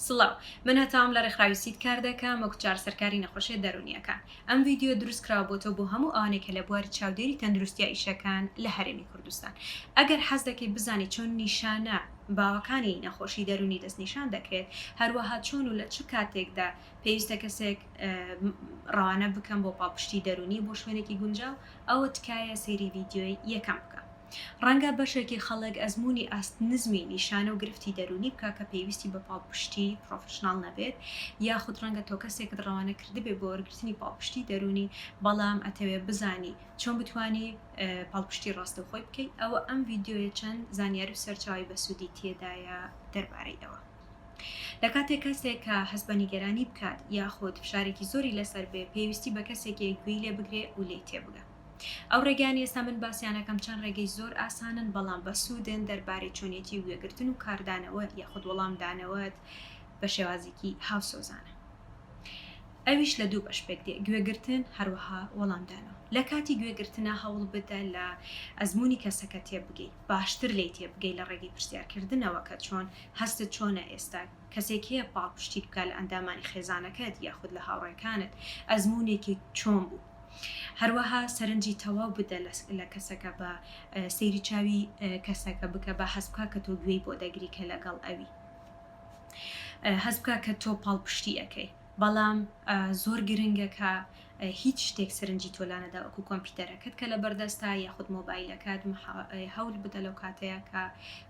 سڵاو، من هەتاوم لە ڕێکخراوی سید کار دەکەم وەک چارەسەرکاری نەخۆشیە دەروونیەکان. ئەم ڤیدیۆ دروست کراوە بۆ تۆ بۆ هەموو ئەوانەی کە لە بواری چاودێری تەندروستیا ئیشەکەن لە هەرێمی کوردستان. ئەگەر حەز دەکەی بزانی چۆن نیشانە باوەکانی نەخۆشی دەروونی دەستنیشان دەکرێت، هەروەها چۆن و لە چ کاتێکدا پێویستە کەسێک ڕەوانە بکەم بۆ پاڵپشتی دەروونی بۆ شوێنێکی گونجاو، ئەوە تکایە سەیری ڤیدیۆی یەکەم بکە. ڕەنگە بەشێکی خەڵک ئەزموونی ئاست نزمی نیشانە و گرفتی دەروونی بکا کە پێویستی بە پاڵپشتی پرۆفشناڵ نەبێت، یاخود ڕەنگە تۆ کەسێکت ڕەوانە کردبێ بۆ وەرگرتنی پاڵپشتی دەروونی بەڵام ئەتەوێ بزانی چۆن بتوانی پاڵپشتی ڕاستەوخۆی بکەی، ئەوە ئەم ڤیدیۆیە چەند زانیاری و سەرچاوەی بەسوودی تێدایە دەربارەی ئەوە. لە کاتێک کەسێک کە هەست بە نیگەرانی بکات یاخود فشارێکی زۆری لەسەر بێ پێویستی بە کەسێکێ گوێی لێ بگرێ و لێی تێبگا. ئەو ڕێگایانەی ئێستا من باسیان ئەکەم چەند ڕێگەی زۆر ئاسانن بەڵام بەسوودن دەربارەی چۆنیەتی گوێگرتن و کاردانەوە یاخود وەڵامدانەوەت بە شێوازێکی هاوسۆزانە. ئەویش لە دوو بەش پێک دێ، گوێگرتن هەروەها وەڵامدانەوە. لە کاتی گوێگرتنا هەوڵ بدە لە ئەزموونی کەسەکە تێبگەی، باشتر لێی تێبگەی لە ڕێگەی پرسیارکردنەوە کە چۆن هەستت چۆنە ئێستا، کەسێک هەیە پاڵپشتیت بکات لە ئەندامانی خێزانەکەت یاخود لە هاوڕێکانت، ئەزموونێکی چۆن بوو؟ هەروەها سەرنجی تەواو بدە لە کەسەکە بە سەیری چاوی کەسەکە بکە با هەست بکە کە تۆ گوێی بۆ دەگری کە لەگەڵ ئەوی هەست بکە کە تۆ پاڵپشتی ئەەکەی بەڵام زۆر گرنگە کە هیچ شتێک سەرنجی تۆ لانەدا وەکو کۆمپیوتەرەکەت کە لە بەردەستا یاخود مۆبایلەکەت هەول بدە لەو کاتەیە کە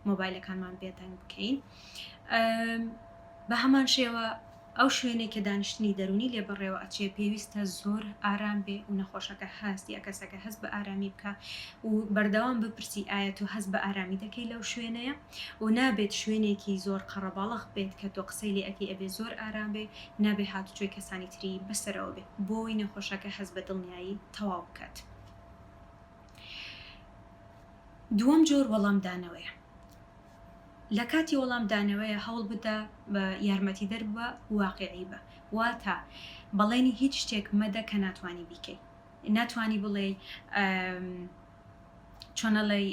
مۆبایلەکانمان بێدەنگ بکەین بە هەمان شێوە ئەو شوێنەی کە دانیشتنی دەروونی لێ بەڕێوە ئەچێ پێویستە زۆر ئارام بێ و نەخۆشەکە هەست یا کەسەکە هەست بە ئارامی بکا و بەردەوام بپرسی ئایا تۆ هەست بە ئارامی دەکەی لەو شوێنەیە و نابێت شوێنێکی زۆر قەڕەباڵغ بێت کە تۆ قسەی لێ ئەکەی ئەبێ زۆر ئارام بێ نابێ هاتوچۆی کەسانی تری بەسەرەوە بێ بۆی نەخۆشەکە هەست بە دڵنیایی تەواو بکات. دووەم جۆر وەڵامدانەوەیە. لە کاتی وەڵام دانەوەیە هەوڵ بدە بە یارمەتیدەر بە واقیعی بە واتە بەڵێنی هیچ شتێک مەدە کە ناتوانی بیکەی ناتوانی بڵێی چۆنەڵێی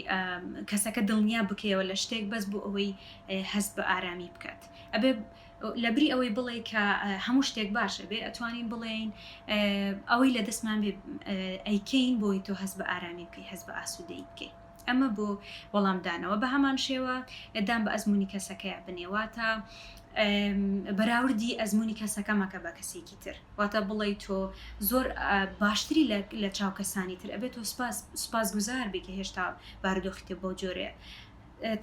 کەسەکە دڵنیا بکەیەوە لە شتێک بەس بۆ ئەوەی هەست بە ئارامی بکات ئەبێ لەبری ئەوەی بڵێ کە هەموو شتێک باشە بێ ئەتوانین بڵێین ئەوەی لە دەستمان بێ ئەیکەین بۆی تۆ هەست بە ئارامی بکەی هەست بە ئاسوودەیی بکەی ئەمە بۆ وەڵامدانەوە بە هەمان شێوە دان بە ئەزموونی کەسەکەیا بنێ واتە بەراوردی ئەزموونی کەسەکە مەکە بە کەسێکی تر واتە بڵێ تۆ زۆر باشتری لە چاو کەسانی تر ئەبێت تۆ سپاس سپاس گوزار بێ کە هێشتا بارودۆخی تۆ بەو جۆرەیە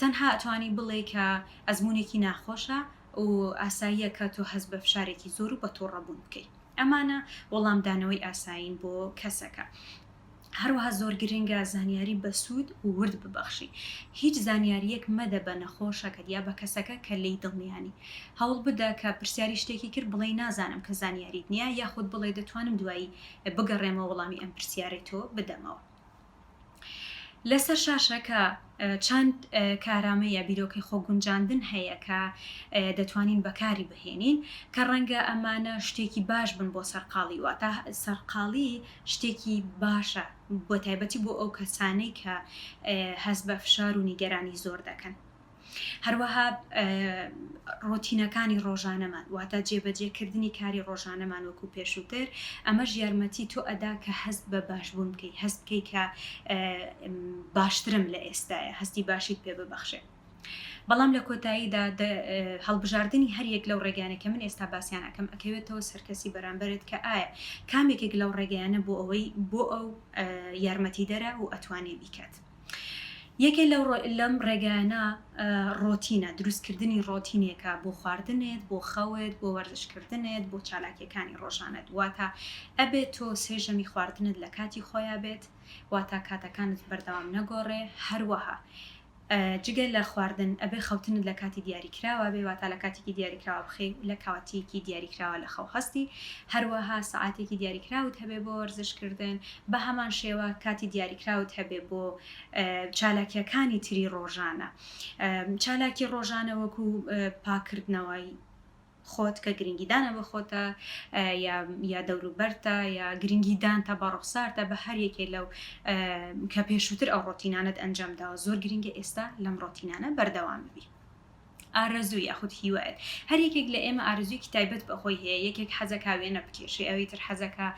تەنها ئەتوانی بڵێ کە ئەزموونێکی ناخۆشە و ئاساییە کە تۆ هەست بە فشارێکی زۆر و بە توڕەبوون بکەی ئەمانە وەڵامدانەوەی ئاسایین بۆ کەسەکە. هەروەها زۆر گرنگە زانیاری بەسوود و ورد ببەخشی. هیچ زانیارییەک مەدە بە نەخۆشەکەت یا بە کەسەکە کە لێی دڵنیانی. هەوڵ بدە کە پرسیاری شتێکی کرد بڵێی نازانم کە زانیاریت نییە یاخود بڵێ دەتوانم دوایی بگەڕێمەوە وەڵامی ئەم پرسیارەی تۆ بدەمەوە. لەسەر شاشە کە چەند کارامە یا بیرۆکەی خۆگونجاندن هەیە کە دەتوانین بەکاری بهێنین کە ڕەنگە ئەمانە شتێکی باش بن بۆ سەرقاڵی واتە سەرقاڵی شتێکی باشە بۆ تایبەتی بۆ ئەو کەسانەی کە هەست بە فشار و نیگەرانی زۆر دەکەن. هەروەها ڕۆتینەکانی ڕۆژانەمان واتە جێبەجێکردنی کاری ڕۆژانەمان وەکو پێشووتر ئەمەش یارمەتی تۆ ئەدا کە هەست بە باشبوون بکەی هەست بکەی کە باشترم لە ئێستایە هەستی باشیت پێ ببەخشێ بەڵام لە کۆتاییدا هەڵبژاردنی هەر یەک لەو ڕێگانە کە من ئێستا باسییان ئەەکەم ئەکەوێتەوە سەرکەسی بەرامبەرت کە ئایا کام یەکێک لەو ڕێگەیانە بۆ ئەوەی بۆ ئەو یارمەتیدەرە و ئەتوانێ بیکات. یەکێ لەم ڕێگایانە ڕۆتینە، دروستکردنی ڕۆتینێکە بۆ خواردنت، بۆ خەوت، بۆ وەرزشکردنت، بۆ چالاکیەکانی ڕۆژانەت، واتە ئەبێت تۆ سێ ژەمی خواردنت لە کاتی خۆیا بێت، واتە کاتەکانت بەردەوام نەگۆڕێ، هەروەها جگە لە خواردن ئەبێ خەوتنت لە کاتی دیاریکراوا بێ واتا لە کاتێکی دیاریکراوا بخەی و لە کاتێکی دیاریکراوا لە خەو هەستی هەروەها سەعاتێکی دیاریکراوت هەبێ بۆ وەرزش کردن بە هەمان شێوە کاتی دیاریکراوت هەبێ بۆ چالاکیەکانی تری ڕۆژانە چالاکی ڕۆژانە وەکو پاکردنەوەی خۆت کە گرنگیدانە بە خۆتە یا یا دەوروبەرتە یا گرنگیدانتە بە ڕوخسارتە بە هەر یەکێ لەو کە پێشووتر ئەو ڕۆتینانەت ئەنجام داوە زۆر گرنگە ئێستا لەم ڕۆتینانە بەردەوام ببی. ئارەزوو یاخود هیوایەت، هەر یەکێک لە ئێمە ئارەزوویەکی تایبەت بە خۆی هەیە، یەکێک حەزەکا وێنە بکێشێ، ئەوی تر حەزەکا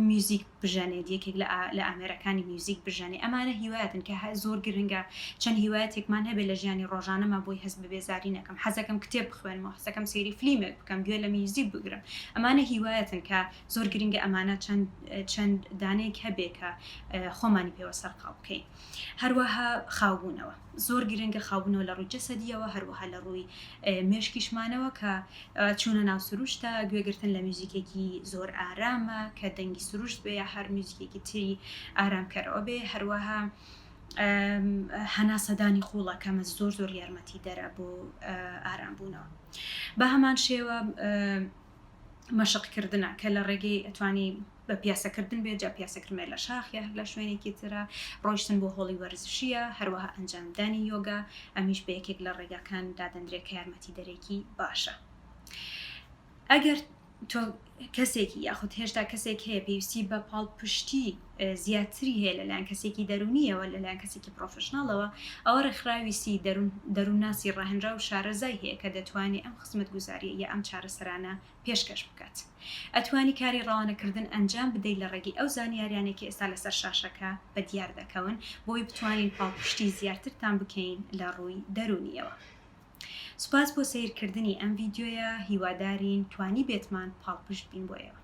میوزیک بژەنێت، یەکێک لە ئامێرەکانی میوزیک بژەنێ، ئەمانە هیوایەتن کە زۆر گرنگە چەند هیوایەتێکمان هەبێت لە ژیانی ڕۆژانەما بۆی هەست بە بێزاری نەکەم، حەزەکەم کتێب بخوێنمەوە، حەزەکەم سەیری فلیمێک بکەم، گوێ لە میوزیک بگرم، ئەمانە هیوایەتن کە زۆر گرنگە ئەمانە چەند چەند دانەیەک هەبێ کە خۆمانی پێوە سەرقاڵ بکەین. هەروەها خاوبوونەوە زۆر گرنگە خاوبوونەوە لە ڕووی جەسەدیەوە هەروەها لە ڕووی مێشکیشمانەوە کە چوونە ناو سروشتە گوێگرتن لە میوزیکێکی زۆر ئارامە کە دەنگی سروشت بێ یا هەر میوزیکێکی تری ئارامکەرەوە بێ هەروەها هەناسەدانی قوڵە کەمە زۆر زۆر یارمەتی دەرە بۆ ئارامبوونەوە بە هەمان شێوە مەشقکردنە کە لە ڕێگەی ئەتوانی بە پیاسەکردن بێت جا پیاسەکردن بێت لە شاخ یا هەر لە شوێنێکی ترە ڕۆیشتن بۆ هۆڵی وەرزشیە هەروەها ئەنجامدانی یۆگا ئەمیش بە یەکێک لە ڕێگاکان دادەندرێت کە یارمەتیدەرێکی باشە ئەگەر تۆ کەسێکی یاخود هێشتا کەسێک هەیە پێویستی بە پاڵپشتی زیاتری هەیە لەلایەن کەسێکی دەرونیەوە لەلایەن کەسێکی professional ەوە ئەوە ڕێکخراوی سی دەرون دەروونناسی ڕاهێنراو و شارەزای هەیە کە دەتوانێت ئەم خزمەتگوزاریە یا ئەم چارەسەرانە پێشکەش بکات. ئەتوانی کاری ڕەوانەکردن ئەنجام بدەیت لە ڕێگەی ئەو زانیاریانەی کە ئێستا لەسەر شاشەکە بە دیار دەکەون بۆی بتوانین پاڵپشتی زیاترتان بکەین لە ڕووی دەروونیەوە. سوپاس بۆ سەیرکردنی ئەم ڤیدیۆیە هیوادارین توانیبێتمان پاڵپشت بین بۆ ئێوە.